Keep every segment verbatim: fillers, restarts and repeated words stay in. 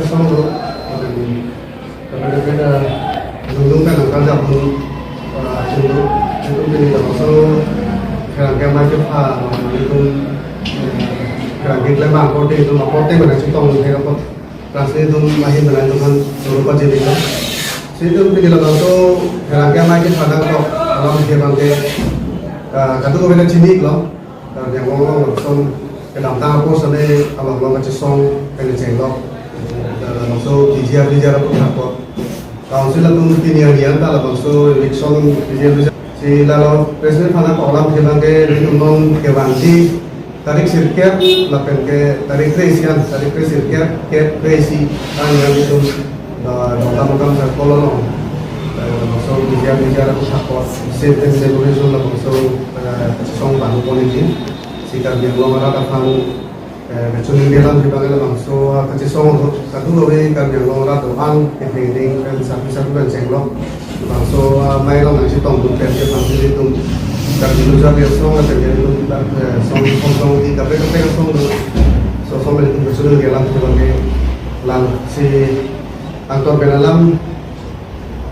Song do, tapi, tapi kita nunggu kan angkat jam tu, ah, itu, itu pini labangso kerang ke mai ke pha, itu, eh, kerang ke lembang korte itu, korte mana sih tong ke apa? Translate itu masih mana itu kan, suruh apa jadi kan? Situ pini labangso kerang ke mai ke pha nangkok, alam ke bang ke, ah, katu ko bela chini lo. Karbi Anglong along lapuson kedamtang apor sale along along kachesong pen chenglok. Labangso P G R V G R aphuthak apot. Council atum pini arni an ta labangso election P G R V G R. Si lalo president aphan alam themang ke nelitum non kevangji tarik sirkep lapen ke tarik kre-isi an, tarik kre-sirkep, kep kre-isi an nelitum, eh, Dongkamukam circle along. Eh, labangso P G R V G R aphuthak apot. State and Decoration labangso, eh, kachesong panu ponji. Si Karbi Anglong arat aphan, eh, kachiningri alam abang labangso, ah, kachesong ahut kadokave Karbi Anglong arat do-an, evening pen sapi sapi pen chenglok. Labangso, ah, mai along nangchetongdun pen ke bang nelitum Karbi Lo Jar Li Asong, lapen ke nelitum, eh, song, song, song, di kaprek kaprek asong do. So, so nelitum kachiningri alam abang ke lang si angtor pen alam,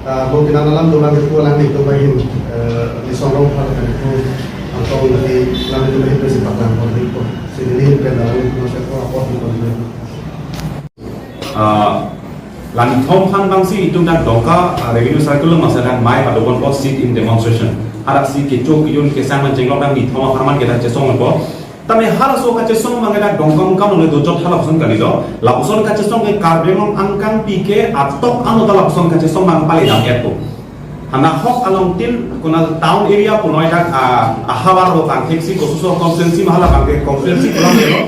ah, bo pinan alam dolang kepu alam nelitum ahin, eh, di Songrong Phal kan itu angtong di alam nelitum ahin besi paklang kon di ko. Si neli hin pen alam nelitum masih ko apot di kon. Ah, la nithom aphan bangsi itum dak Dongka, ah, Revenue Circle along masa dak mai padopon po sit-in demonstration. Hadak si kecho kejun kesang man chenglok dak nithom aphan man ke dak chesong po. Tame halaso kachesong abang ke dak Dongkamukam along dojot halapuson kali do. Lapuson kachesong ke Karbi Anglong angkang pi ke atok ano ta lapuson kachesong abang pale dam-et po. Hana hok along tin kona town area punoi dak, ah, ahavar lo pangthek si kosuso constituency mahala pangthek constituency pulang lo.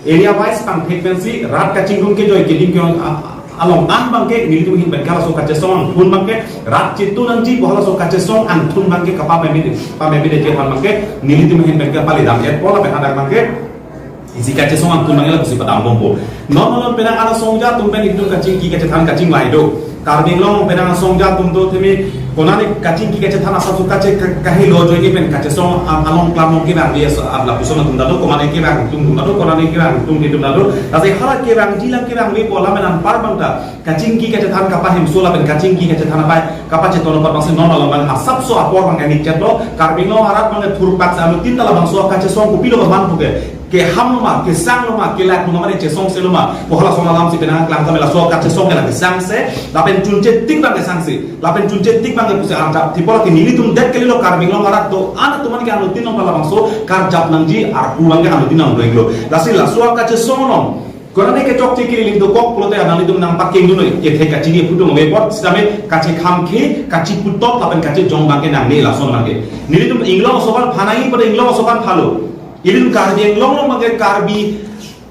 Area wise pangthek pensi rat kachingrum kejoi kedim ke, ah, along an abang ke nelitum ahin pen ke halaso kachesong angthun abang ke rat chitu nangji pu halaso kachesong angthun abang ke kapameme, pameme de ke aphan abang ke nelitum ahin pen ke pale dam-et po lapen hadak abang ke isi kachesong angthun abang ke lapusi padam bompo. Non non penang angsong aja atum pen itum kachingki kachethan kachinglai do. Karbi Anglong penang angsong aja atum do temi konane kachingki kachethan asap suka che ka-, kahelo joine pen kachesong a-, along klamong kevang di as-, a-, lapuson atum ta do, konane kevang atum ta do, konane kevang atum atum ta do. Lasi hala kevangji lang kevangve pu alam anpar abang ta kachingki kachethan kapahemso lapen kachingki kachethan apai kapacheton apot bangsi non along abang asapso apor abang kani chetlo. Karbi Anglong arat abang thurpak sa anu tin ta labangso kachesong kopilo man puke. Keham lo ma, kesang lo ma, kelak lo ma, mane chesong se lo ma. Pu halaso alam si penang klang tame laso kachesong ke la kesang se, lapen chunche tik abang kesang se, lapen chunche tik abang ke pusi arjap. Tipo lake nelitum det kalilo Karbi Anglong arat do-an atum an ke anuttin along labangso karjap nangji arpu abang ke anuttin along do-iklo. Lasi laso kachesong along konane kechokche kili dokok pulote nanglitum nangpakengdun noi, kethe kachini aphuthak ave apot sitame kachekham ke, kachiputot lapen kachejong abang ke nangne lason abang ke. Nelitum Inglong aso aphan phanai pada Inglong aso aphan phalo. Ilitum Karbi Anglong along abang ke Karbi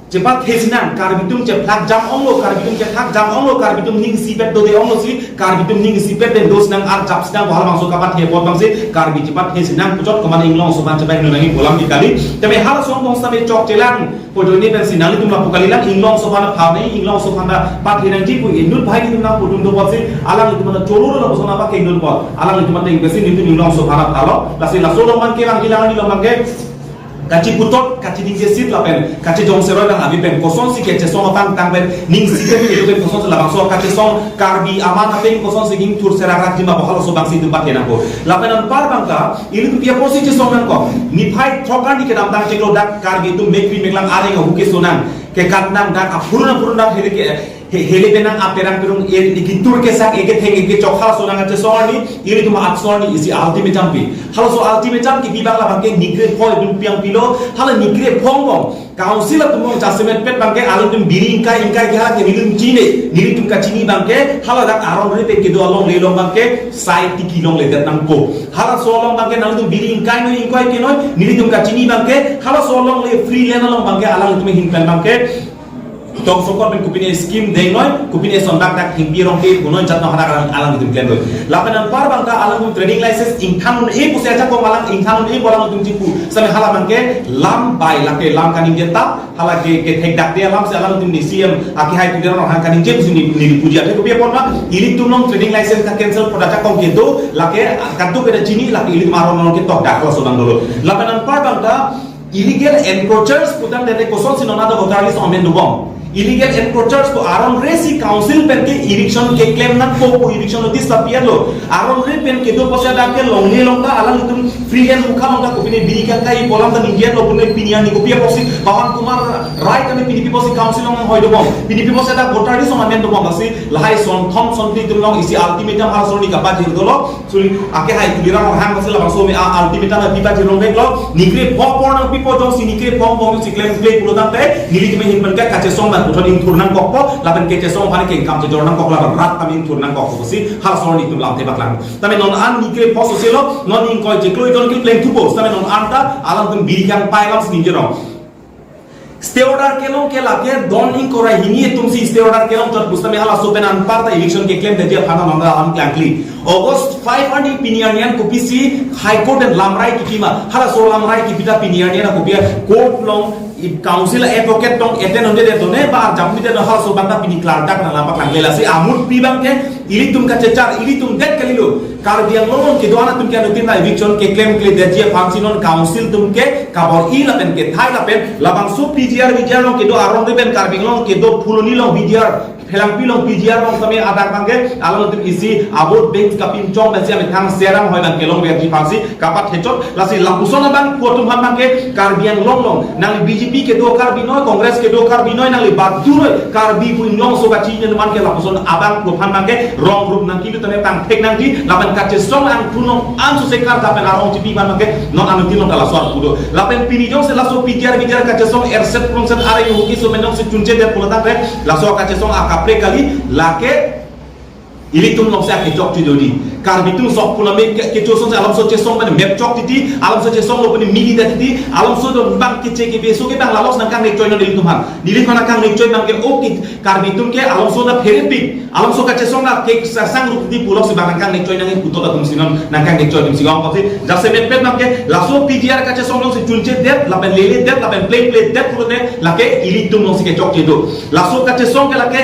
chepathesi nang, Karbi atum chephlak jam onglo, Karbi atum chephlak jam onglo, Karbi atum ning isipet dode onglo si, Karbi atum ning isipet pen do sinang, arjap sinang, pu halabangso kapathe apot abangsi Karbi chepathesi nang puchot komane Inglong aso aphan chepahingno nangji pu alam ke kali. Tame halaso angbong sitame chokche lang pu ajoine pensi nanglitum lapu kalilang, Inglong aso aphan phanai, Inglong aso aphan pathe nangji pu inut bhai nelitum nangpudun do apotsi alanglitum aphan cholo lo lapuson apakengdun apot alanglitum ateng pensi nelitum Inglong aso aphan phalo. Lasi laso along abang ke bang ilang ni along abang ke kachiputot, kachiningjesit lapen kachejong seroi abang ave pen kosonsi kachesong apangthang pen ning isipet kedo pen kosonsi labangso kachesong Karbi aman ateng kosonsi ingthur serak rakji ma pu halaso abangsi itum pathe nangpo. Lapen anpar abang ta ilitum pi apotsi chesong nangkok. Niphai throk arni kedamtang chiklo dak Karbi atum mekri meklang areng ahu keso nang, kekat nang, dak aphurun aphurun dak hele ke he-, hele penang aperang perung e, ikitur kesak, eketheng ekechok halaso nang kachesong arni, ilitum atsor ni isi ultimatum pi. Halaso ultimatum kipi abang labang ke nikre phoi dun piang pilo, hala nikre phong bong. Council atum bong jasemet pet abang ke alanglitum biri ingkai ingkai ke hala ke nelitum chini, nelitum kachini abang ke, hala dak aron repe kedo alongle along abang ke, sai tiki longledet nangpo. Halaso along abang ke nanglitum biri ingkai noi ingkai kenoi, nelitum kachini abang ke, halaso alongle free land along abang ke, alanglitum ahin pen abang ke, Tongsongkot pen kopine scheme deng noi, kopine sondak dak hingpi rong ke punoi jat no hadak alang, alanglitum klem noi. Lapen anpar abang ta alanglitum trading license ingthan un-e pusi ajakong alang ingthan un-e pu alanglitum chipu. Sitame hala abang ke lam bai lake lam kaningje ta, hala ke kethek dak de alam si alanglitum ni C M akehai tuder no hang kaningje pusi ni, ni puji ate kopi apot ma, ilitum along trading license ka cancel pu ajakong kedo, lake kadokave ta chini lake ilitum aron along ketok dak laso abang dolo. Lapen anpar abang ta, illegal encroachers putangte kosonsi non adak voter list amen dobom. Illegal encroachers pu aron re si council pen ke eviction keklem nangkok pu eviction notice ta pi-etlo. Aron re pen kedo pusi dak ke longle long ta alanglitum free and mukha long ta kopine biri kangkai pu alam ta ningje-etlo, pune pini arni kopi apotsi Pawan Kumar Rai kami pini pi apotsi council along hoi dobom. Pini pi apotsi dak voter list along amen dobom, lasi lahai son thom son phli atum along isi ultimatum halaso arni kapajir dolo. Suli ake hai Tuliram Ronghang masi labangso me a ultimatum na pipa jirong veklo. Nikre pho apor nangpipo, jongsi nikre pho apor si klemkle pulo tangte nelitum ahin pen ke kachesong abang puthot ingthur nangkokpo, lapen kachesong aphan kengkam chejor nangkok, lapen rat kami ingthur nangkokpo pusi halaso arni itum lamthe paklang. Tame non an nikre pho soselo, non ingkoi chiklo idon kepleng thupo, tame non an ta alangtum biri kangpai alam si ningjerong. Stay order kelong ke lake don ingkoi ra hini atum si stay order kelong chot pusitame halaso pen anparta eviction keklemdetji aphan non alam klangkle. August five arni pini arni an kopisi High Court pen lamrai kipi ma, halaso lamrai kipi ta pini arni an kopi court along i council advocate tong attend un'edet done ba arjap un'edet done, halaso abang ta pini klardak nanglang paklang, lasi amut pi abang ke ilitum kachechar, ilitum det kalilo. Karbi Anglong along kedo-an atum ke anuttin ta eviction keklemkledetji aphan si non council atum ke kabor-i lapen kethai lapen labangso P G R V G R along kedo aron re pen Karbi Anglong kedo Phuloni along V G R, Phelangpi along P G R along tame adak abang ke alangtum isi a-vote bank kapinchong pensi amethang serang hoi abang kelongverji aphan si kapathechot, lasi lapuson abang pu atum aphan abang ke Karbi Anglong along nangli B J P kedo Karbi noi, Congress kedo Karbi noi, nangli badu noi, Karbi pu inglong so kachini anuman ke lapuson abang pu aphan abang ke rong rup nangkilu tame pangthek nangji, lapen kachesong angthun along anso sekar dapen arong chipi abang ke non anuttin along ta laso arpu do. Lapen pini jongsi laso P G R V G R kachesong erset prungset are yuhuki so menong si chunchedet pulo tangte laso kachesong akaprek kali, lake ilitum along si akechok chido di. Karbi atum sok pulame ke, kecho song si alamso chesong pen mep chok titi, alamso chesong lo pen mili da titi, alamso do bang keche kebeso ke bang lalos nangkangnekchoi non ilitum aphan. Nelitum aphan nangkangnekchoi abang ke, okay, Karbi atum ke alamso na pherepik, alamso kachesong na ke sasang rup di pulo si bang nangkangnekchoi nang putot atum si non nangkangnekchoi atum si ong kosi. Jasemet pen abang ke laso P G R kachesong along si chunchedet, lapen leledet, lapen plengpledet pulote lake ilitum along si kechok chido. Laso kachesong ke lake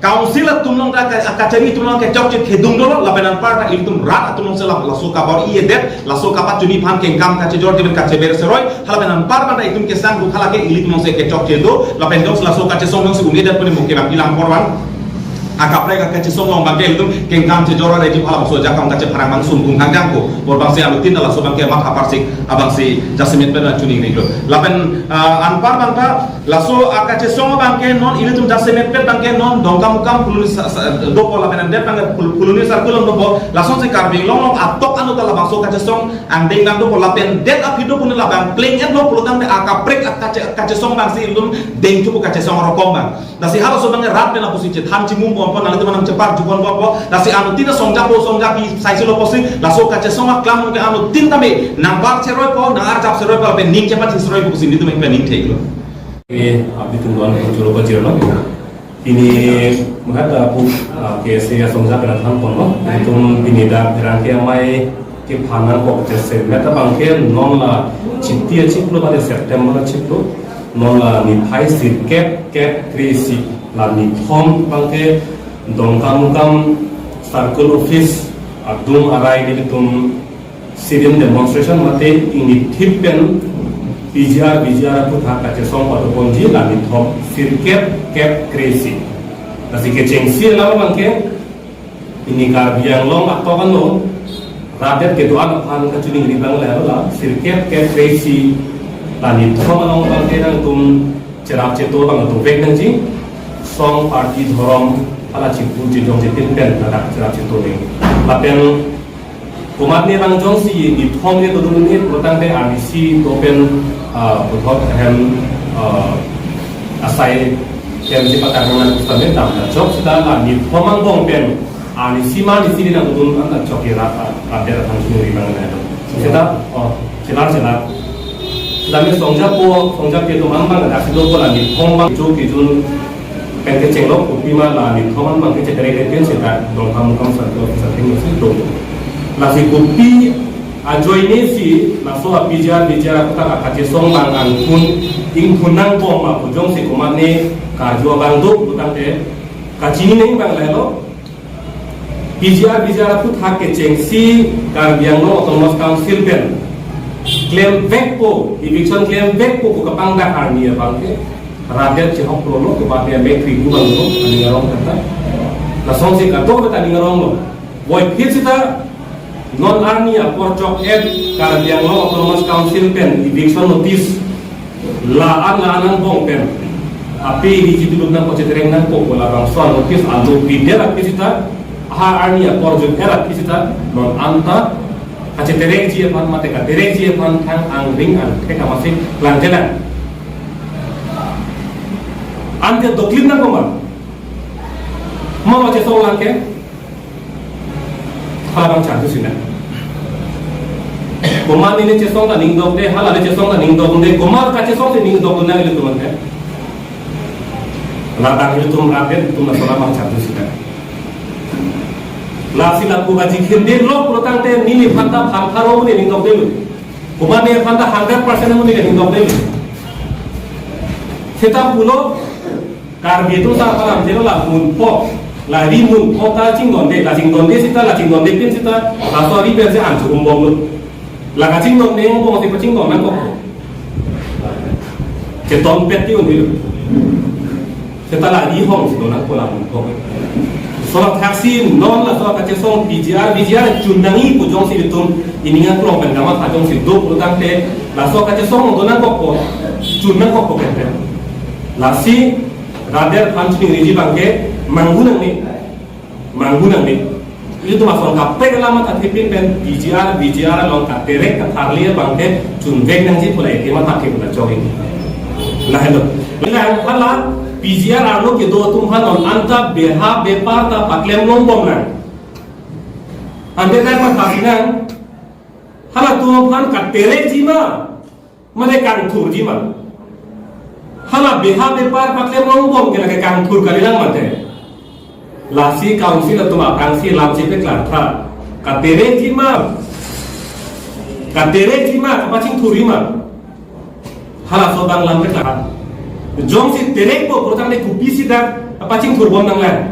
council atum along ta ka-, kachari atum along kechokche thedung dolo, lapen anparta ilitum rat atum along si lap-, laso kabor-i-edet, laso kapachini aphan kengkam kachejor diben kacheber seroi, halapen anparta itum kesang duk halake ilitum along si kechokche do, lapen jongsi laso kachesong along si un-edet puni muke bang ilang porwan. Akaprek akachesong along abang ke ilitum kengkam chejor areji halabangso ajakong kachepharang abang sungkung hangjang ko, bor abang si anuttin ta laso abang ke matha parsik abang si jasemet pen chuningri do. Lapen, ah, anpar abang ta laso akachesong abang ke non ilitum jasemet pen abang ke non Dongkamukam Phuloni sa-, sa-, dopo lapen andet abang ke Phul-, Phuloni circle along dopo, lason si Karbi Anglong along atok anu ta labangso kachesong angdeng abang dopo lapen det aphi do pune labang pleng et lo pulo tangte akaprek akache-, kachesong abang si ilitum deng thupo kachesong arokom abang. Lasi halaso abang ke rat pen apusi chethan chimum bompo, nanglitum nangchepar jupon bompo, lasi anuttin ta songjapo songjapi saisi lo pusi, laso kachesong aklam ke anuttin tame nangbar cheroipo, nangarjap cheroipo, lapen ning chepachini cheroipo pusi nelitum pen ning theklo. Ini abdi tum doan ko choro ko chirlo. Ini menghat aku, ah, K S A asong ja kena than kono. Itum ini dak berang ke amei kephan nangkok jasemet abang ke non la chiti achiklo pada September achiklo. Non la niphai sirkep kep kre-isi la nithom abang ke Dongkamukam circle office adung arai nelitum sit-in demonstration mate ingnithip pen P G R V G R aphuthak kachesong patuponji la nithom sirkep kep kre-isi. Lasi kechengsi alam abang ke ini Karbi Anglong atok ano rat det kedo-an aphan kachiningri abang le la sirkep kep kre-isi la nithom along abang ke nangtum cherap cheto abang atum vek nangji, song party dhorom hala chipur chijong chitin pen ladak cherap cheto nang. Lapen komatne abang jongsi nithom ke dodun ne pulo tangte R D C do pen, ah, puthot ahem, ah, asai pen si patak nang pusitame dam ta chok seta la nithom angbong pen R D C ma R D C di nang dodun an ta chok ke rat, rat det athang chiningri abang nang. Seta, oh, chelar chelar. Seta me songjapo, songjapi atum abang dak si dopo la nithom abang cho kejun pen kechenglo kopima la nithom abang ke chekrek reken seta Dongkamukam circle office atheng si do. Lasi kopi ajoine si laso a P G R V G R aphuthak akachesong abang angthun ingthun nangbom ma pu jongsi komatne karju abang do pu tangte kachini nang abang le lo. P G R V G R aphuthak kechengsi Karbi Anglong Autonomous Council pen klemvekpo, eviction klemvekpo pu kapangdak arni abang ke Radet chehok pulo lo, kebate amek kri ku bang lo, aning arong kata. Lasonsi kadokave ta aning arong lo. Voiphit sita, non arni apor chok-et, Karbi Anglong Autonomous Council pen eviction notice la-an la-an angbong pen api ili chitudun nangkok, chetereng nangkok pu labangso notice alo pidet aphi sita, ha arni apor chok-et aphi sita, non anta kacheterengji aphan mate katerengji aphan thang angring angthek amatsi klangjelang. Ante doklin nangkok ma? Mo chesong lang ke? Hala abang chandu sina. Komat neli chesong ta ning dokde, hala le chesong ta ning dokde, komat kachesong si ning dokde nang ilitum ante. Ladak ilitum radet, ilitum laso abang chandu sina. Lasi lapu kaji khende lok pulo tangte neliphan ta phang pharo ne ning dokde lo. Komat neliphan ta hundred percent ne ning dokde lo. Seta pulo, Karbi atum ta palam jelo la munpo, la ri munpo ta chingdonde, la chingdonde sita, la chingdonde pin sita, laso ari pensi anchur umbom lo. La kachingdonde umbom si pachingdon nangkok. Cheton pet ti un-e lo. Seta la ri hong si do nangkok la munpo. Laso athaksi non laso kachesong P G R, V G R chun nangji pu jongsi ilitum ining aklong pen kamatha jongsi do pulo tangte, laso kachesong do nangkokpo, chun nangkokpo pen pen. Lasi radet aphan chiningriji abang ke manghu nangne, manghu nangne. Ilitum ason kaprek alam athe pin pen P G R, V G R along katerek katharli abang ke chunvek nangji pu la eke matha ke pu la chok-i. Lahelo. Ila hala P G R arlo kedo atum aphan non anta beha bepar ta paklem longbom nang. Ante nangmatha sinang, halatum aphan katerengji ma, mane kangthurji ma? Hala beha bepar paklem longbom ke lake kangthur kalilang mate. Lasi council atum aphrangsi lamsi peklartha. Katerengji ma? Katerengji ma, kapachingthurji ma? Halaso abang lam peklartha. Jongsi terengpo pulo tangte kopisi dak kapachingthurbom nanglang?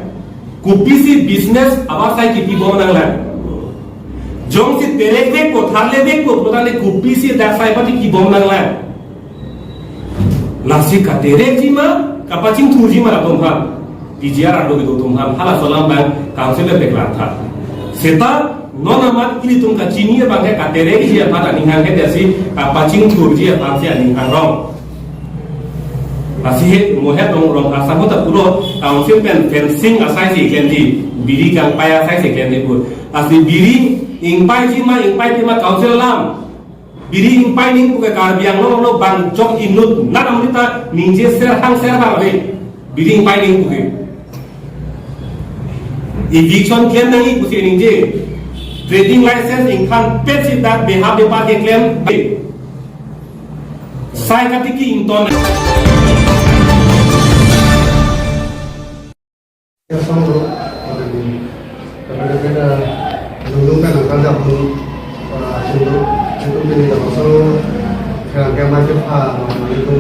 Kopisi business avarsai kipibom nanglang? Jongsi terengvekpo, tharlevekpo pulo tangte kopisi dak sai pati kibom nanglang? Lasi katerengji ma, kapachingthurji ma latum aphan? P G R arlo kedo atum aphan halaso alam abang council pen peklartha. Seta non amat ilitum kachini abang ke katerengji aphan aning hang ke, jasi kapachingthurji aphansi aning hang rong. Lasi he mohet rong rong asang ta pulo, council pen fencing asai si klemji, biri kangpai asai si klemji pu. Lasi biri ingpaiji ma, ingpaipe ma council alam? Biri ingpai nangji pu ke Karbi Anglong lo bang chok inut nat amrita ningje ser hang ser hang ave. Biri ingpai nangji pu ke. Eviction klem nangji pusi ningje. Trading license ingkhan pet si dak beha bepar keklem. Sai katiki ington. Song do, tapi kita dulu kan angkat dapur, ah, dulu itu pini dapur so, kerangka macam apa, itu,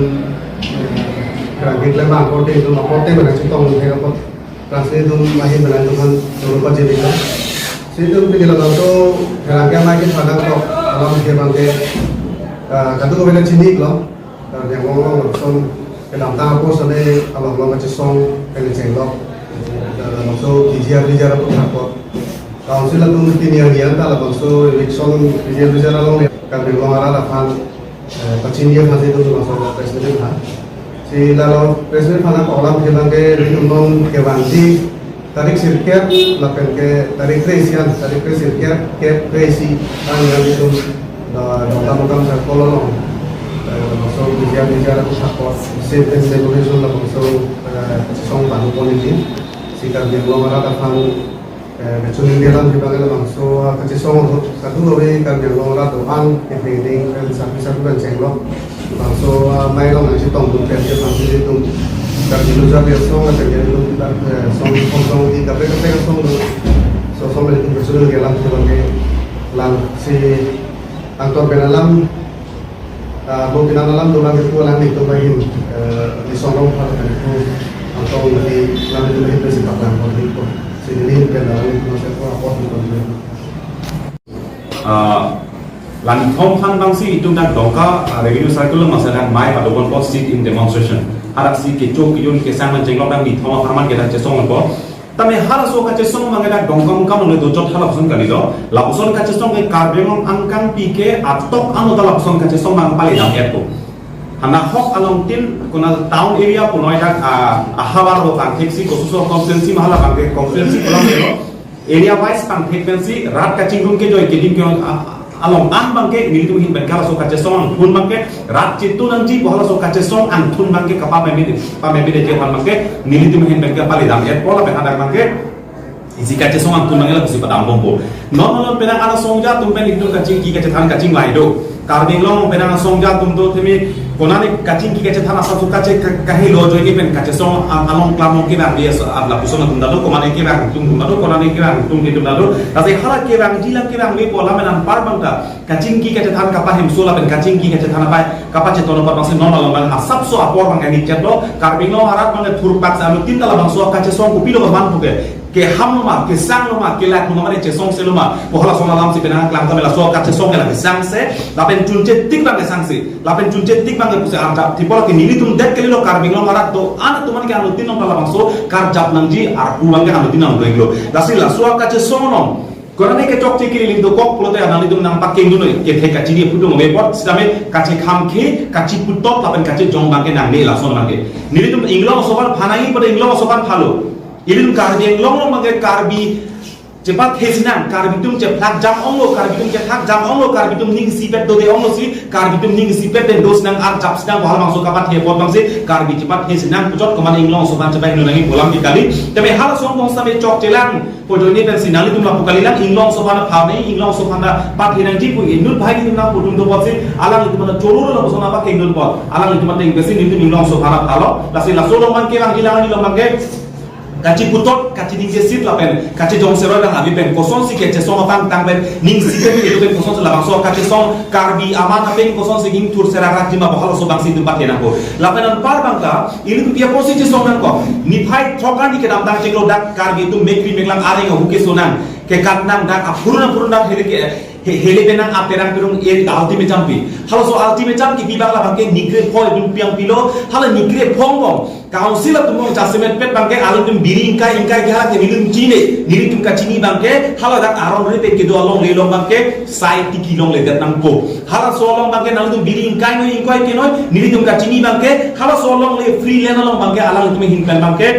eh, kerangka lembang kote itu, kote mana citong, saya dapat translate itu masih mana itu kan dulu pas jadi kan. Situ pini dapur so, kerangka macam apa, kok alam dia bangke, ah, katu ko bela cinik lo. Karbi Anglong along lapuson kedamtang apor sale along along kachesong kali chenglok. Dan lapuson P G R V G R apor thakot. Council atum pini arni an ta lapuson eviction P G R V G R along le Karbi Anglong arat aphan, eh, pachini aphan si atum lapuson press meet ha. Si lalo press meet aphan ako alam kelang ke ilitum non kevangji tarik sirkep, lapen ke tarik kre-isi an, tarik kre-sirkep, kep kre-isi, tang yang itu, da, da, da, da, da, kolong, eh, lapuson P G R V G R apor thakot, si pen decoration lapuson, eh, song panu pon ini, si Karbi Anglong arat aphan, eh, kachiningri alam abang ke lapuson, eh, kachesong ahut, kadokave Karbi Anglong arat do-an, evening, pen sapi sapi pen chenglok. Lapuson, ah, mai along nangchetongdun pen ke lapuson ilitum. Karbi Lo Jar Li Asong, lapen ke ilitum kita, eh, song, song, song, di kaprek kaprek song do. So, song ilitum personal ke lang, song ke lang si angtor pen alam, ah, bo pinan alam dolang ke pu alam ilitum main, eh, di song rong pha lapen pu angtor di alam ilitum main pen si paklang pon di pu. Si neli pen alam ilitum masih pu apot di pu. Ah, langthom aphan abangsi itum dak Dongka, ah, Revenue Circle along masa dak mai padopon apot sit-in demonstration. Hadak si kecho kejun kesang man chenglok dang ni thoma pharman ke dang chesong ko. Tame halaso kachesong mangke dak Dongkamukam along le dochot halapuson kali do. Lapuson kachesong ke Karbi Anglong angkangpi ke atok ano ta lapuson kachesong mang pali dam et ko. Hana hok along tin kona town area punoi dak, ah, ahavar lo kangthek si kosuso constituency mahala bangke constituency pulang lo. Area wise pangthek pensi rat kachingrum kejoi kedim ke, ah, along an bangke nelitum ahin pen halaso kachesong angthun bangke rat chitu nangji pu halaso kachesong angthun bangke kapameme, pameme de ke pan bangke nelitum ahin pen pali dam et po lapen hadak bangke isi kachesong angthun bangke lapusi padam bompo. Non non penang ana songja atum pen itum kachingki kachethan kachinglai do. Karbi Anglong penang songja atum do temi konane kachingki kachethan asap su kache ka-, kahelo ajoine pen kachesong a-, along klam along kevang di as-, a-, lapuson atum ta do, konane kevang atum atum ta do, konane kevang atum atum ta do. Lasi hala kevangji lang kevangve pu alam pen anpar bangta kachingki kachethan kapahemso lapen kachingki kachethan apai kapachetono apar bangsi non along bang asapso apor bang kani chetlo. Karbi Anglong arat bang thurpak sa anu tin ta labangso kachesong kopilo kaman puke. Keham lo ma, kesang lo ma, kelak lo ma, mane chesong se lo ma. Pu halason alam si penang klang tame laso kachesong ke la kesang se, lapen chunche tik bang kesang se, lapen chunche tik bang ke pusi arjap. Tipo lake nelitum det kalilo Karbi Anglong arat do-an atum an ke anutin nong labangso karjap nangji arpu bang ke anutin nang doilo. Lasi laso kachesong nong. Konane kechokche kiri ling dokok pulote nanglitum nangpakengdun noi, kethe kachini pudung ome pot, sitame kachekham ke, kachiputot lapen kachejong bang ke nangne lason bang ke. Nelitum Inglong aso aphan phanai pada Inglong aso aphan phalo. Ilitum Karbi Anglong along bangke Karbi chepathesi nang, Karbi atum chephlak jam onglo, Karbi atum chephlak jam onglo, Karbi atum ning isipet dode onglo si, Karbi atum ning isipet pen dos nang arjapsi nang pu halabangso kapathe apot bangsi, Karbi chepathesi nang puchot komat Inglong aso aphan chepahingno nangji pu alam ke kali. Tame halason bong sitame chokche lang, pu ajoine pensi nanglitum lapu kali lang, Inglong aso aphan phanai, Inglong aso aphan pathe nangji pu inut bhai nelitum nangpudun do apotsi, alanglitum aphan choro lapuson apakengdun apot, alanglitum ateng pensi nelitum Inglong aso aphan phalo, lasi laso along bang ke bang ilang along bang ke kachiputot, kachiningjesit lapen kachejong seroi lang abi pen kosonsi kechesong apangtang pen ning isipet kedo pen kosonsi labangso kachesong Karbi aman apen kosonsi ingthur serak rakji ma pu halaso bangsi itum pathe nangpo. Lapen anpar bangta ilitum pi apotsi chesong nangkok. Niphai throk arni kedamtang chiklo dak Karbi atum mekri meklang areng ahu keso nang, kekat nang dak aphurun aphurun dak hele ke he-, hele penang aperang perung e ultimatum pi. Halaso ultimatum kipi bang labang ke nikrepho itum piang pilo, hala nikrepho bong. Council atum bong jasemet pet bang ke alangtum biri ingkai ingkai ke hala ke nelitum chini, nelitum kachini bang ke hala dak aron re pen kedo alongle along bang ke sai tiki longledet nangpo. Halaso along bang ke nangtum biri ingkai noi ingkai ke noi, nelitum kachini bang ke halaso alongle free land along bang ke alangtum ahin pen bang ke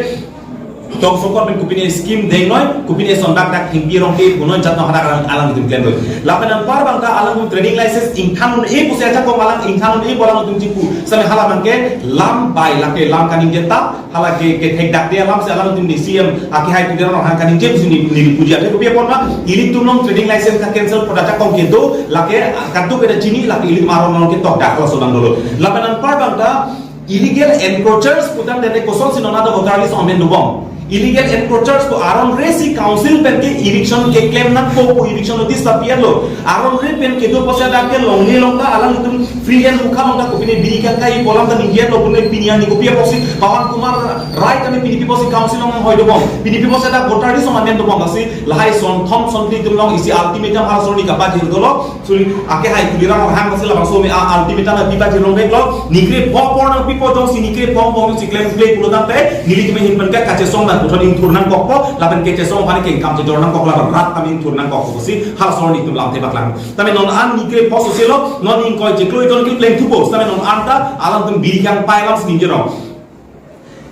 tongsongkot pen kopine scheme deng noi, kopine son dak dak thengpi rong ke punoi jat no hadak alang, alangtum klem noi. Lapen anpar bangta alangtum trading license ingthan un-e pusi ajakong alang ingthan un-e pu alangtum chipu. Sitame hala bang ke lam bai lake lam kaningje ta, hala ke, kethek dak de alam si alangtum di C M akehai Tuliram Ronghang kaningje pusi ne, ne puji ate kopi apot ma, ilitum along trading license ka cancel pu ajakong kedo, lake kaduk keda chini, lake ilitum aron along ketok dak halaso bang dolo. Lapen anpar bangta, illegal encroachers putang tete kosonsi non ado voter list amen dobom. Illegal encroachers ko aron re si council pen ke eviction keklem nangpo pu eviction notice ta pi-etlo. Aron re pen kedo apotsi dak ke longle along ta alanglitum free and mukha along ta kopine biri kangkai pu alam ta ningje-etlo pune pini ani kopi apotsi Pawan Kumar Rai kami pini pi apotsi council along hoi dobom. Pini pi apotsi dak voter list amen dobom lasi lahai son thom son phli atum along isi ultimatum halason arni kapajir dolo. Suri akehai Tuliram Ronghang masi labangso me a ultimatum na pipa jirong bek lo, nikrepho apor nangpipo jongsi nikrepho bong si klemkle pulo tangte, nelitum ahin pen ke kachesong nang puthot ingthur nangkokpo, lapen kachesong aphan kengkam chejor nangkok lapen rat kami ingthur nangkokpo pusi, halason arni itum lamthe paklang. Tame non an nikrepho soselo, non ingkoi chiklo idon ke pleng thupo, tame non an ta, alangtum biri kangpai alam si ningje rong.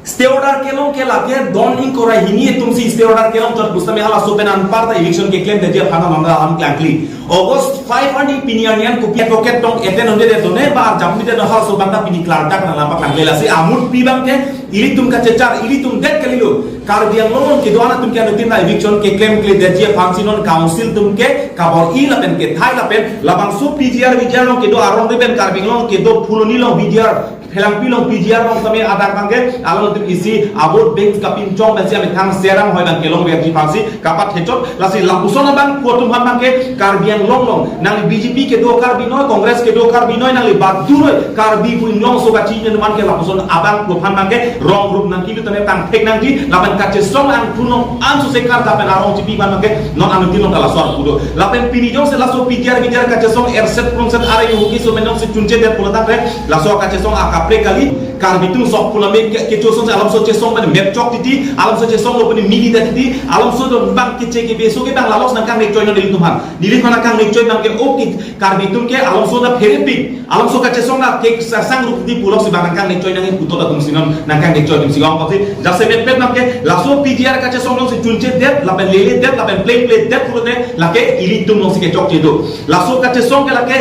Stay order kelong ke lake don ingkoi ra hini atum si stay order kelong chot pusitame halaso pen anpar ta eviction keklemdetji aphan non ta alam klangkli. August five arni pini arni an kopi advocate tong ete non de done ba arjap mite don halaso bangta pini klardak nang lampak nang lela si amut pi bang ke ilitum kachechar ilitum det kalilo. Karbi Anglong along kedo-an atum ke anutin ta eviction keklemkledetji aphan si non council atum ke kabor-i lapen kethai lapen labangso P G R V G R along kedo aron re pen Karbi Anglong kedo Phuloni along V G R Phelangpi along P G R along tame adak bang ke alangtum isi a-vote bank kapinchong pensi amethang serang hoi bang kelongverji aphan si kapathechot lasi lapuson abang pu atum aphan bang ke Karbi Anglong along nangli B J P kedo Karbi noi, Congress kedo Karbi noi, nangli badu noi, Karbi pu Inglong aso kachini anuman ke lapuson abang pu aphan bang ke rong rup nangkilu tame tangthek nangji, lapen kachesong angthu along anso sekar dapen arong chipi ban abangke non anuttin along ta laso arpu do. Lapen pini jongsi laso P G R V G R kachesong erset prungset arai huki so menong si chunche det pulo tangte, laso kachesong akaprek kali, Karbi atum sok pulame ke, kecho song si alam so chesong pen mepchok titi, alam so chesong lo pen mili det titi, alam so don bang keche ke beso ke bang lalos nangkangnek choi non ilitum aphan. Neli aphan nangkangnek choi abangke, okay, Karbi atum ke alam so na pherepik, alam so kachesong na ke sa sang rup di pulo si bang nangkangnek choi nang putot atum si non nangkangnek choi atum si ong pasi. Jasemet pen abangke laso P G R kachesong along si chunche det, lapen lele det, lapen pleng ple det pulote lake ilitum along si kechokche do. Laso kachesong ke lake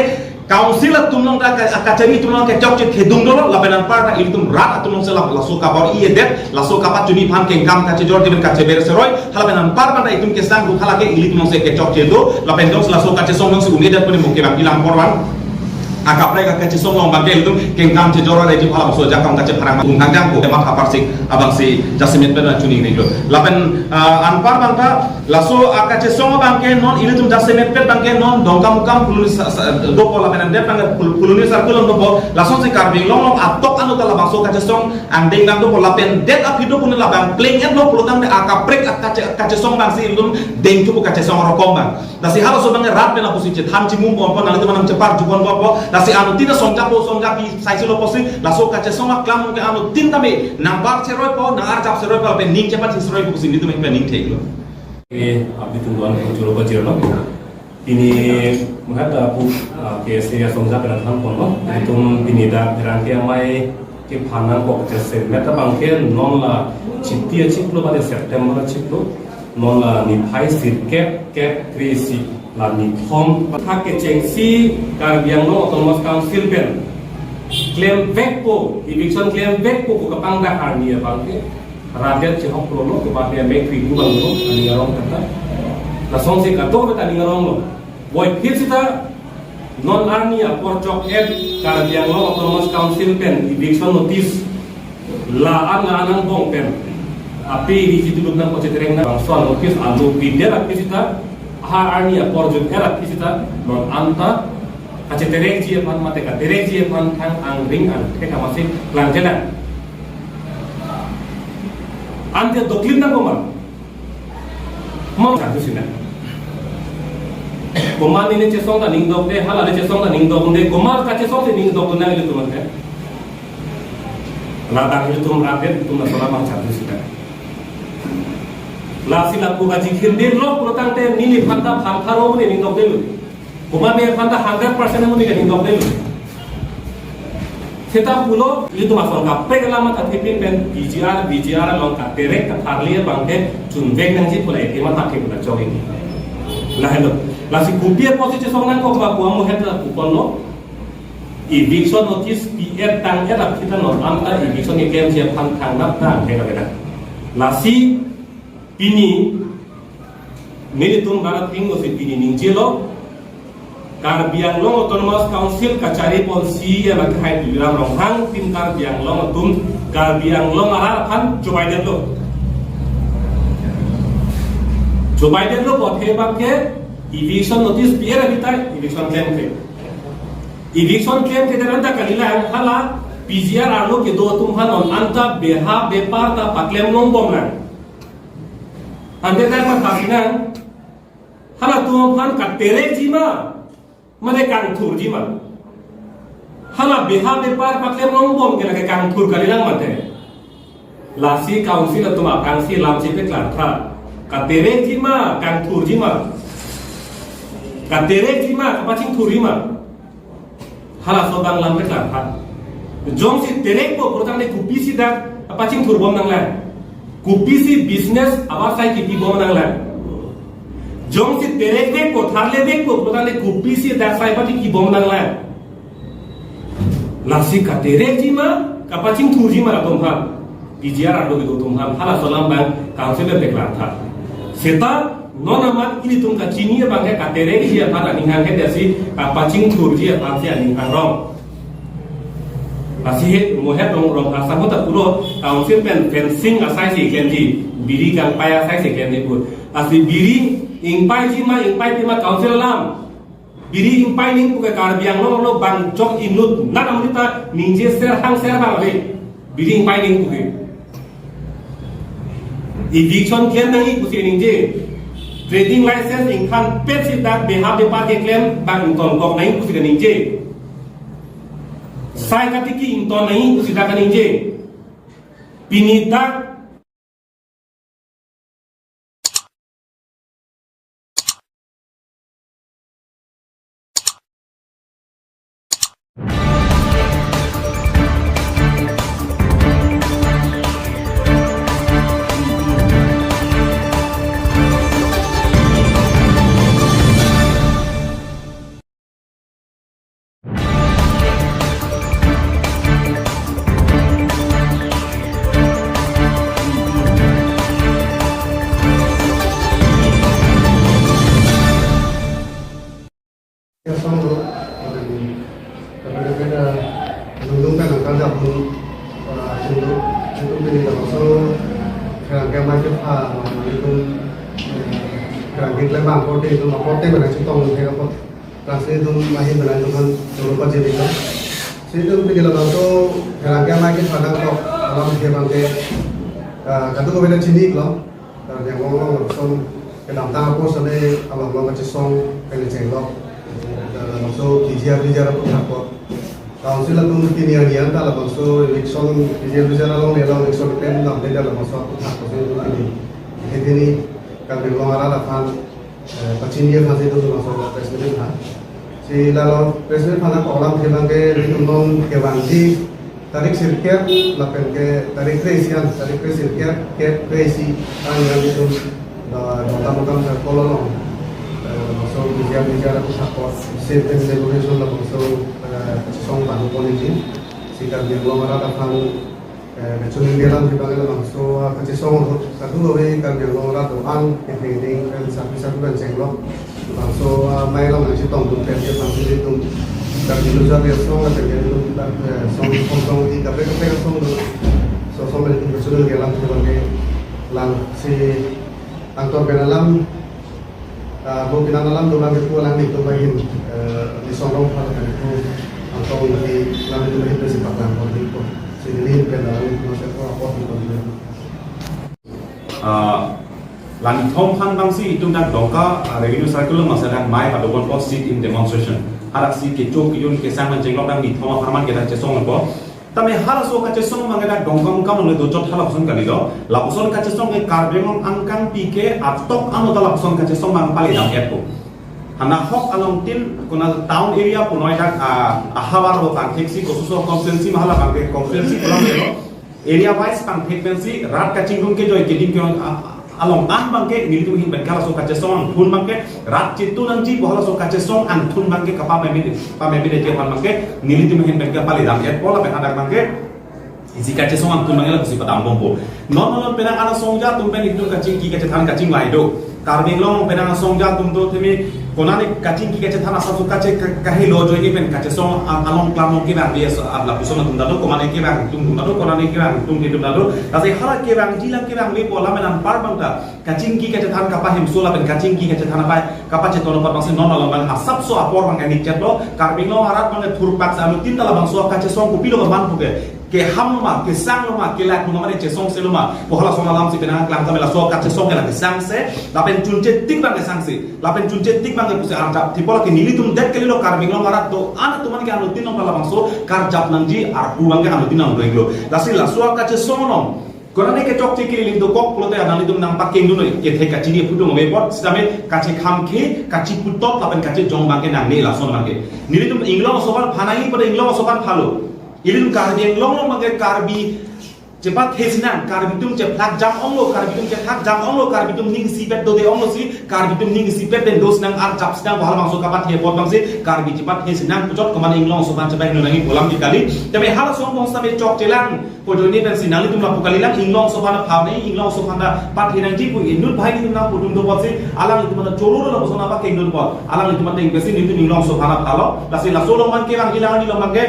council atum along ta ka-, kachari atum along kechokche thedung dolo, lapen anparta ilitum rat atum along si la-, laso kabor-i-e det, laso kapachini aphan kengkam kachejor diben kacheber seroi, halapen anparta itum kesang rup halake ilitum along si kechokche do, lapen jongsi laso kachesong along si un-e det puni muke bang ilang porwan. Akaprek kachesong along abangke ilitum kengkam chejor areji phala so jakam kachepharang tung hangjang ko emat haparsik abangsi jasemet pen chuningri do. Lapen, ah, anpar abangta laso akachesong abangke non ilitum jasemet pen abangke non Dongkamukam Phuloni sa-, sa-, dopo lapen andet abangke Phul-, Phuloni circle along dopo, lasonsi Karbi Anglong along atok anu ta labangso kachesong angdeng dang dopo lapen det aphi do puni labang pleng et lo pulo tangte akaprek akache-, kachesong abangsi ilitum dengthupo kachesong arokom abang. Lasi halaso abangke rat pen apusi chethan chimum bompo, nanglitum anam chepar jubon bompo. Lasi anuttin asong japo song japi saisi lo pusi, laso kachesong aklam ke anuttin tame nangbar cheroipo, nangarjap cheroipo, lapen ning chepat cheroipo pusi nelitum pen ning theklo. Eh, abitung don ko churo ko chiro lo. Pini menghat apu, ah, K S A asong japo pen than ponlo. Itum pini dak rangke amei kephan nangkok jasemet abangke non la chiti achiklo bade September achiklo. Non la niphai sirkep kep kre-isi la nithom. Thak kechengsi Karbi Anglong Autonomous Council pen klemvekpo, eviction klemvekpo ko kapangdak arni abangke radet chehok lo lo ko bade mek kriku abang lo, aning arong kata. Lasonsi kadokave ta aning arong lo. Voiphit sita non arni apor chok-et Karbi Anglong Autonomous Council pen eviction notice la-an la-an angbong pen api ri jitu duk nang koche tereng nang bangso notice alo pidet api sita ha arni apor jut-et api sita non anta kacheterekji aphan mate katerekji aphan thang angring angthek amatsi klangjelang. Ante doklin nang komat. Mong satu sina. Komat neli chesong ta ning dokde, hala le chesong ta ning dokde, komat kachesong si ning dokde nang ilitum ante. Ladak ilitum radet, ilitum nasola mang satu sina. Lasi lapu kaji khirdi lok pulo tangte neli phanta phang pharo ne ning dokde lo. Komat ne aphanta hundred percent amonit ke ning dokde lo. Seta pulo, ilitum asong kaprek alam ta thepin pen P G R, V G R along katerek katharli abangke chunvek nangji pu la eke matha ke pu la chok ini. Lahelo. Lasi kopi apotsi chesong nangkok ba pu amu het la kupon lo. Eviction notice pi-et tang-et aphi ta non anta eviction keklemji aphan thangnat tang he ka beda. Lasi pini nelitum rat athengno si pini ningjelo, Karbi Anglong Autonomous Council kachari ponsi ya la kehai Tuliram Ronghang tin Karbi Anglong atum, Karbi Anglong arat aphan chobaidetlo. Chobaidetlo bothe abangke eviction notice pi-et abitai eviction klemkle. Eviction klemkle dan anta kalilang hala P G R arlo kedo atum aphan non anta beha bepar ta paklem longbom nang. Ante dak matha sinang, halatum aphan katerekji ma, mane kangthurji ma. Hala beha bepar paklem longbom ke lake kangthur kalilang mate. Lasi council atum aphrangsi lam chepaklangtha. Katerekji ma, kangthurji ma. Katerekji ma, kapachingthurji ma. Halaso abang lam paklangtha. Jongsi terekpo pulotangte kopisi dak kapachingthurbom nanglang. Kopisi business avarsai kipibom nanglang. Jongsi terekvekpo, tharlevekpo pulotangte kopisi dak sai pati kibom nanglang. Lasi katerekji ma, kapachingthurji ma latum aphan. P G R arlo kedo atum aphan, halaso alam abang council pen paklangtha. Seta non amat ilitum kachini abangke katerekji aphan aning hanghe dasi kapachingthurji aphansi aning hangrong. Lasi he mohet rong rong asang hota puro council pen fencing asaisi klemji, biri kangpai asaisi klemji pu. Lasi biri ingpaiji ma ingpaipi ma council alam. Biri ingpai ning puke Karbi Anglong arlo bang jok inut nat amonit ta ningje ser hang ser bang ave. Biri ingpai ning puke. Eviction klem nangji pusi ningje. Trading license ingthan pet si dak beha bepar keklem abang ingtonkok nangji pusi ningje. Sai katiki ington nangji pusi dak ningje. Pini dak Kesong do, kepada kepada nundung kan angka dapun, eh, sing do, itu pini dapat so, kerang kemai kepa, itu, eh, kerang kit lembang kote itu, kote mana sitong, kapo. Laso atum ahin bela atum aphan choro pajirlo. Laso atum pini labangso kerang kemai kepa nangkok alam ke abangke, ah, kadokave ta chini lo. Karbi Anglong along lapuson kedamtang apor sale along along kachesong kali chenglok. Labangso P G R, P G R aphuthak ko. Council atum pini anian ta labangso election, P G R, P G R along le along election pen dam le labangso aphuthak ko pini. Jadi pini Karbi Anglong arat aphan eh, pachini aphan si itum labangso press meet aphan. Si lalo press meet aphan nangkok alam ke abangke itum non kevangji tarik sirkep lapen ke tarik kre-isi an, tarik kre-sirkep, kep kre-isi an yang itum, eh, Dongkamukam circle along. Eh, labangso P G R, P G R aphuthak ko, same thing negotiation labangso, eh, song panu ponji. Si Karbi Anglong arat aphan Eh, kachiningri alam abangke labangso, ah, kachesong ahut kadokave Karbi Anglong arat do-an, kethengding pen sarpi sarpi pen chenglok. Labangso, ah, amei along nangchetongdun pen ke abangke itum Karbi Lo Jar Ri Asong lapen ke itum, eh, song, song, song, di kaprek kaprek asong do. So, so many itum kachiningri alam abangke lang si angtor pen alam, ah, bo pinang alam dolang ke pu alanglitum ahin, eh, Neli Songrong aphan ke pu angtong di alanglitum ahin pensi paklang pon di pu. Si neli ahin pen alanglitum ahin pu apot di pu. Ah, la nithom aphan abangsi itum dak Dongka, ah, Revenue Circle along masa dak amei padopon po sit-in demonstration. Hadak si kecho kejun kesang pen chenglok dak nithom aphan man ke dak chesong po. Tame halaso kachesong abangke dak Dongkamukam along le dochot halapuson kalilo. Lapuson kachesong ke Karbi Anglong angkangpi ke atok ano ta lapuson kachesong abang pale dam-etpo. Hana hok along tin kona town area punoi dak, ah, ahavar ho pangthek si kososo constituency ma hala abangke constituency pulang delo. Area wise pangthek pensi rat kachingrum kejoi kedim ke, ah, along an abangke nelitum ahin pen ke halaso kachesong angthun abangke rat chitu nangji pu halaso kachesong angthun abangke kapameme, pameme de aphan abangke nelitum ahin pen ke pale dam-etpo lapen hadak abangke isi kachesong angthun abangke lapusi padam bompo. Non non penang ana songja atum pen itum kachingki kachethan kachinglai do. Karbi Anglong penang songja atum do teme konane kachingki kachethan asap so kache ka-, kahelo ajoine pen kachesong a-, along klam along kevang di as-, a-, lapuson atum ta do, konane kevang atum atum ta do, konane kevang atum atum ta do. Lasi hala kevangji lang kevangve pu alam pen anpar abang ta kachingki kachethan kapahemso lapen kachingki kachethan apai kapacheton apot abangsi non along abang asapso apor abang kani chetlo. Karbi Anglong arat abang thurpak sa anuttin ta labangso kachesong kopilo kaman puke. Keham lo ma, kesang lo ma, kelak lo ma, mane chesongse lo ma. Pu halason alam si penang klang tame laso kachesong ke la kesangse, lapen chunche tik abang kesangse, lapen chunche tik abang ke pusi arjap. Tipo lake nelitum det kalilo Karbi Anglong arat do-an atum an ke anuttin along labangso karjap nangji arpu abang ke anuttin along doiklo. Lasi laso kachesong along konane kechokche kililing dokok pulote nanglitum nangpakengdun noi, kethe kachini phutung ave apot, sitame kachekham ke, kachiputot lapen kachejong abang ke nangne lason abang ke. Nelitum inglong aso aphan phanai pada inglong aso aphan phalo. Ilitum Karbi Anglong along abang ke Karbi chepathesi nang, Karbi atum chephlak jam onglo, Karbi atum chephlak jam onglo, Karbi atum ning isipet dode onglo si, Karbi atum ning isipet pen do sinang arjap sinang pu halabangso kapathe apot abangsi, Karbi chepathesi nang puchot komat inglong aso aphan chepahingno nangji pu alam ke kali. Tame halason abang sitame chokchelang. Pu ajoine pensi nanglitum lapu kalilang inglong aso aphan aphan ne, inglong aso aphan ta pathe nangji pu inut banghini atum nangpudun do apotsi, alanglitum aphan choro lo lapuson apakengdun apot, alanglitum ateng pensi nelitum inglong aso aphan aphalo, lasi laso along abang kevangji lang ani along abang ke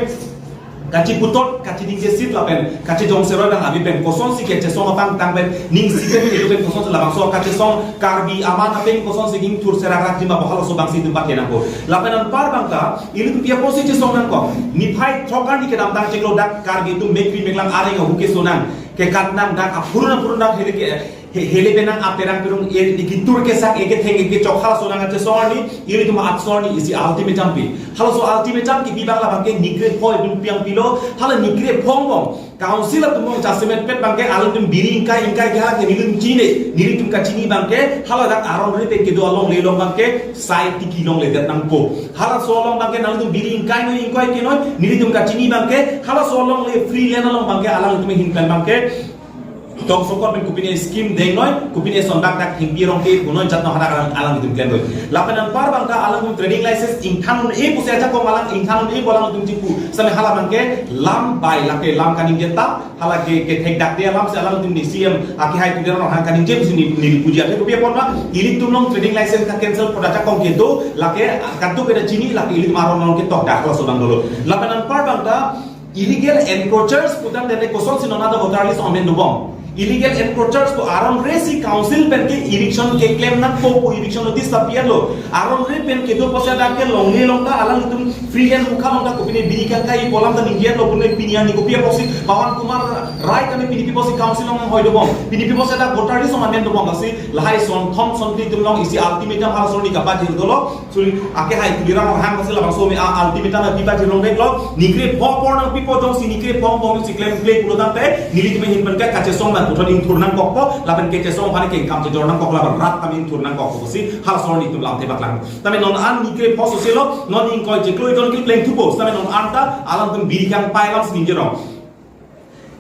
kachiputot, kachidingje sit lapen kachejong seroi abang ave pen kosonsi kachesong apangthang pen ning isipet kedo pen kosonsi labangso kachesong Karbi aman apeng kosonsi ingthur serak rakji ma pu halaso abangsi itum pathe nangpo. Lapen anpar abang ta ilitum pi apotsi chesong nangkok. Niphai throk arni kedamtang chiklo dak Karbi atum mekri meklang areng ahu keso nang. Kekat nang dak aphurun aphurun dak hele ke, Hele penang aperang perung e niki tur kesak eke theng eke chok halaso nangkachesong arni, ilitum atsor ni isi ultimatum pi. Halaso ultimatum kipi abang labang ke nikre pho itum piang pilo, hala nikre pho angbong. Council atum angbong jasemet pet abang ke alangtum biri ingkai ingkai ke hala ke nelitum chini, nelitum kachini abang ke, hala dak arong re pen kedo alongle along abang ke, sai tiki longledet nangpo. Halaso along abang ke nangtum biri ingkai noi ingkai ke noi, nelitum kachini abang ke, halaso alongle free land along abang ke, alangtum ahin pen abang ke, tong sokot pen kopine scheme deng noi, kopine son dak dak hingpi rong ke punoi jat no hadak alang, alangtum klem noi. Lapen anpar abang ta alangtum trading license ingthan un-e pusi ajakong alang ingthan un-e pu alangtum chipu. Same hala abang ke lam bai lake lam kaningje ta, hala ke kethek dak de alam si alangtum ni C M akehai Tuliram Ronghang kaningje pusi ni, ni puji ate kopi apot ma, ilitum along trading license ka cancel pu ajakong kedo, lake kaduk keda chini, lake ilitum aron along ketok dak halaso abang dolo. Lapen anpar abang ta, illegal encroachers putangte kosonsi non adak voter list amen dobom. Illegal encroachers pu aron re si council pen ke eviction keklem nangpo pu eviction notice ta pi-etlo. Aron re pen kedo pusi dak ke longle along ta alangtum free hand mukha along ta kopine biri kangkai pu alam ta ningje-etlo pune pini arni kopi apotsi Pawan Kumar Rai kami pini pi apotsi council along hoi dobom. Pini pi apotsi dak voter list amen dobom lasi lahai son thom son phli atum along isi ultimatum halaso arni kapajir dolo. Suri, akehai Tuliram Ronghang si labangso me a ultimatum api pajir longveklo, nikre pho apor nangpipo jongsi nikre pho angbong si klemkle pulo tangte, nelitum ahin pen ke kachesong abang puthot ingthur nangkokpo, lapen kachesong aphan kengkam chejor nangkok lapen rat kami ingthur nangkokpo pusi, halaso arni itum lamthe paklang. Tame non an nikre pho soselo, non ingkoi chiklo idon kepleng thupo, tame non an ta, alangtum biri kangpai alam si ningjerong.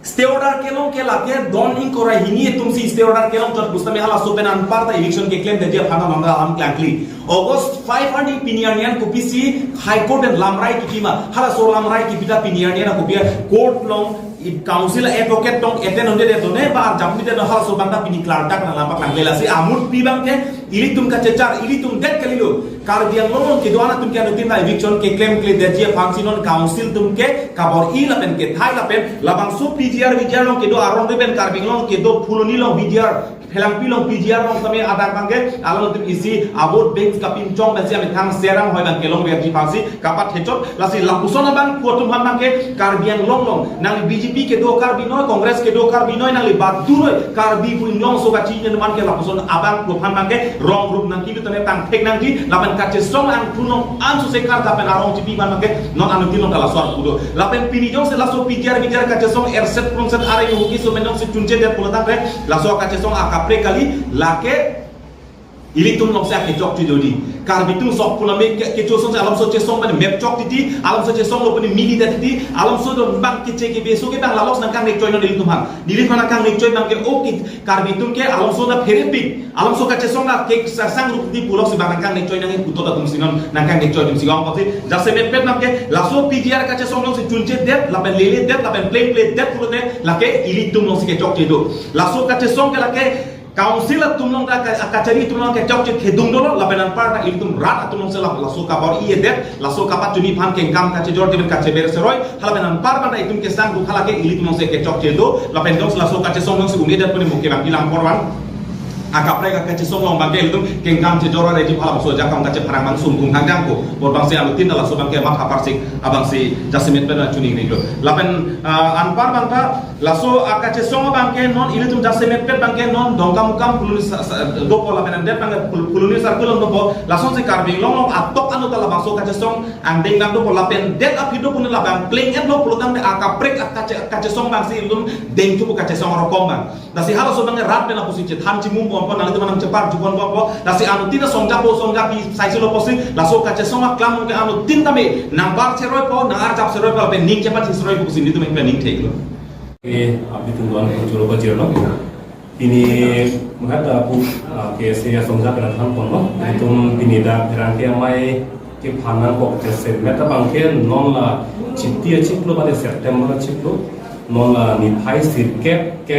Stay order kelong ke lake don ingkoi ra hini atum si stay order kelong chot pusitame halaso pen anpar ta eviction keklemdetji aphan non alam klangkli. August five arni pini arni an kopisi High Court pen lamrai kipi ma. Halaso lamrai kipi ta pini arni an kopi court along i council advocate tong eten onde de tone ba arjap mite no halaso abang ta pini klardak nanglang paklang lasi amut pi abang ke ilitum kachechar, ilitum det kalilo. Karbi Anglong along kedo-an atum ke anuttin ta eviction keklemkledetji aphan si non council atum ke kabor-i lapen kethai lapen labangso P G R V G R along kedo arong de pen Karbi Anglong kedo Phuloni along V G R, Phelangpi along P G R along tame adak abang ke alangtum isi a vote bank kapinchong pensi amethang serang hoi abang kelongverji aphan si kapathechot lasi lapuson abang pu atum aphan abang ke Karbi Anglong along nangli B J P kedo Karbi noi, Congress kedo Karbi noi, nangli badu noi, Karbi pu inglong so kachi nyan man ke lapuson abang pu aphan abang ke rong rup nangkilu tame pangthek nangji, lapen kachesong angthun along an suse kar lapen arong chipi man abang ke non anuttin along ta laso arpu do. Lapen pini jongsi laso P G R V G R kachesong erset prungset are yuhuki so men jongsi chunchedet pulo tangte, laso kachesong akaprek kali, lake ilitum alongsi akechokche dodi. Karbi atum sok puname ke, kecho song alamso chesong pen mep chok titi, alamso chesong lo puni mili ta titi, alamso do bang keche kebeso ke bang lalos nangkangnek choi non ilitum aphan. Nelitum aphan nangkangnek choi abang ke o ke Karbi atum ke alamso ta pherepik, alamso kachesong ta ke sa sang rup titi puloksi bang nangkangnek choi nang putot atum si non nangkangnek choi atum si ong kosi. Jasemet pet abang ke laso P G R kachesong alongsi chunchedet, lapen leledet, lapen plengpledet pulote lake ilitum alongsi kechokche do. Laso kachesong ke lake Council atum along ta ka-, kachari atum along kechokche kedung dolo, lapen anpar ta ilitum rat atum alongsi la-, laso kabor-i-edet, laso kapachini aphan kengkam kachejor kemen kacheber seroi, halapen anpar ta itum kesang dukha lake ilitum alongsi kechokche do, lapen jongsi laso kachesong jongsi un-edet puni muke bang ilang korban. Akaprek akachesong along abang ke ilitum kengkam chejor areji halabangso ajakong kachepharang abang sungkung hangjang ko, bor abangsi anuttin ta laso abang ke matha parsik abangsi jasemet pen chuningri do. Lapen, ah, anpar abang ta laso akachesong abang ke non ilitum jasemet pet abang ke non Dongkamukam Phuloni sa-, sa-, dopo lapen andet abang ke Phul-, Phuloni circle along dopo, lasonsi Karbi Anglong along atok anu ta labangso kachesong angdeng dam dopo lapen det aphi do puni labang pleng et lo pulo tangte akaprek akache-, kachesong abangsi ilitum dengthu pu kachesong arokom abang. Lasi halaso abang ke rat pen apusi chethan chimum bompo, nanglitum nangchepar jupon bompo, lasi anuttin ta songjapo songjapi saisi lo pusi, laso kachesong aklam ke anuttin tame nangbar cheroipo, nangarjap cheroipo, lapen ning chepat cheroipo pusi nelitum nangpleng ning thek lo. Eh, abitung doan ko choro ko jirno. Pini menghat aku, ah, ke saya songja kena than pon lo. Itum pini dak pherangke amei kephan nangkok jasemet abang ke non la chiti achiklo bade September achiklo. Non la niphai sirkep kep